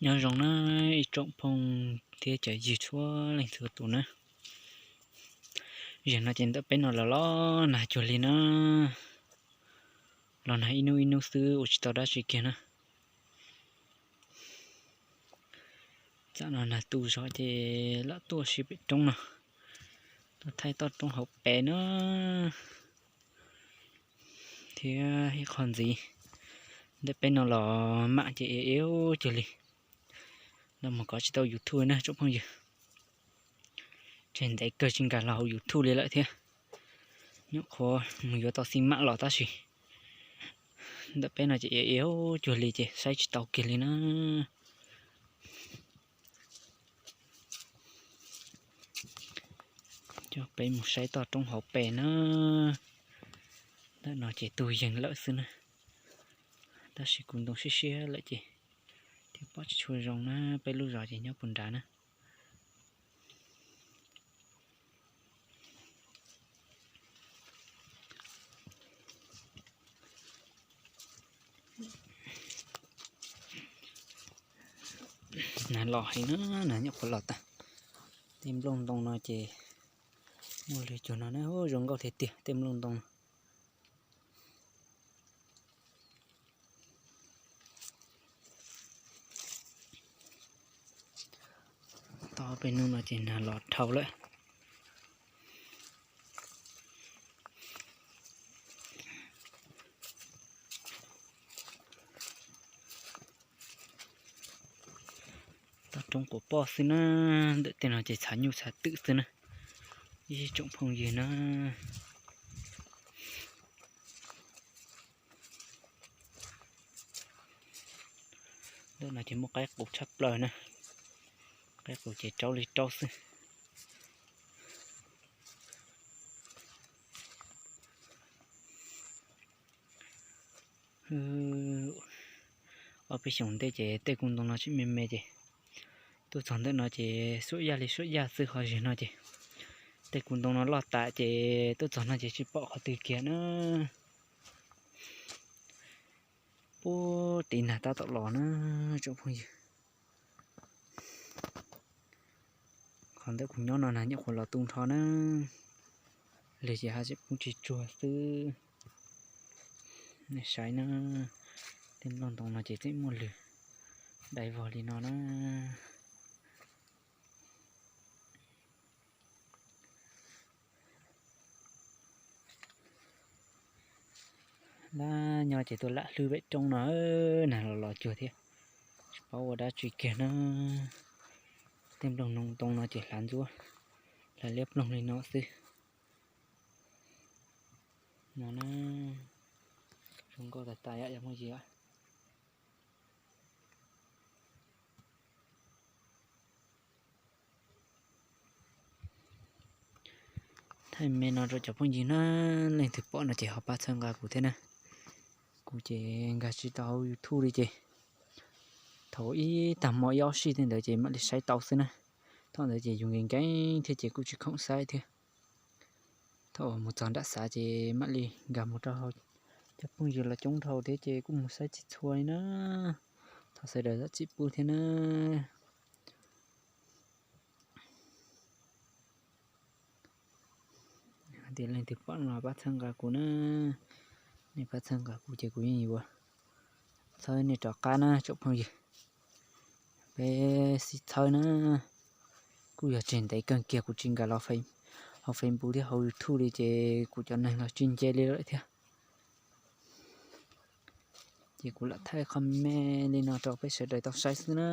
Nyob zoo na ib tsoom phooj thiab cov ywg txhua leej txhua tus na. Zaum no ces ntawm peb no los los nag cuag li na. Los nag ib hnub ib hnub xwb ua tsis tau dab tsi kiag na. Tam no nag tu zog ces lam tuaj si pem roob no, tuaj thaij toj roob hauv pes na. Thiab ib qho ntxiv, ntawm peb no los mam ces iab iab cuag li. Los mus kov tsis tau YouTube na tsoom phooj ywg. Tseg ntev kawg tsis nkag los hauv YouTube li lawm thiab. Nyuam qhuav mus yuav tau xi mam los tab sis ntawm peb no ces iab iab cuag li ces saib tsis tau kiag li na. Coj peb mus saib toj roob hauv pes na. Ntawm no ces tus yees lawm xwb na, tab sis kuv ntoo siab siab lawm ces thiaj pom tsis tshua zoo na. Peb lub zos ces nyob puag nrad na. Nag los heev na, nag nyuam qhuav los tag. Tej nplooj ntoo no ces muaj lwg cuag no na, zoo nkauj tiag tiag tej nplooj ntoo no. Toj peb hnub no ces nag los dhau lawm. Toj roob quas poj xwb na, ntawm tej no ces txhav nyuj txhav twm xwb na, ib tsoom phooj ywg na. Ntawm no ces muaj qaib qus tshaj plaws na, qaib qus ces raub li raub xwb. Ob peb xyoos ntej ces tej kuj ntoo no tseem me me ces tuaj txog ntawm no ces suab yaj li suab yaj xwb, ho zaum no ces tej kuj ntoo no loj tas ces tuaj txog no ces tsis pom qhov twg kiag na. Puag tim nag tab tom los na tsoom phooj ywg. Qhov ntawm kuv nyob no nag nyuam qhuav los tu nrho na, lwg ces haj tseem poob tsis tsuag xwb. Nej saib na, tej nplooj ntoo no ces tseem muaj lwg dai vog li no na. Lab nyob ces tuaj lam hlwb pem roob no, nag los los cuag thiab, tsis paub ua dab tsi kiag na. Tej nplooj ntoo no ces hlav ntxuab, hlav liab ploog li no xwb. No na, zoo nkauj tas tas yom cov phooj ywg. Thaij me no rau cov phooj ywg na, leej twg pom no ces ho pab txhawb nqa kuv thiab na. Kuv ces nkag tsis tau hauv YouTube li ces thaum ib tag hmo ib ob sij tej ntawd ces mam li saib tau xwb na. Thaum ntawd ces yus nkees nkees thiab ces kuj tsis khoom saib thiab. Thaum mus txog nram xav ces mam li nkag mus rau hauv cov phooj ywg los coob dhau thiab ces kuj mus saib tsis txhua li na. Thov sawv daws zam txim pub thiab na. Hais tias leej twg pom no pab txhawb nqa kuv na, nej pab txhawb nqa kuv ces kuv yeej yuav txhawb nej rov qab na tsoom phooj ywg. Peb sib txhawb na, kuj yog tseg ntev kawg kiag kuv tsis nkag los hauv Facebook thiab hauv YouTube li ces kuv cov neeg los tsis nce li lawm thiab. Ces kuv lam thaij qhov me me li no rau peb sawv daws tau saib xwb na.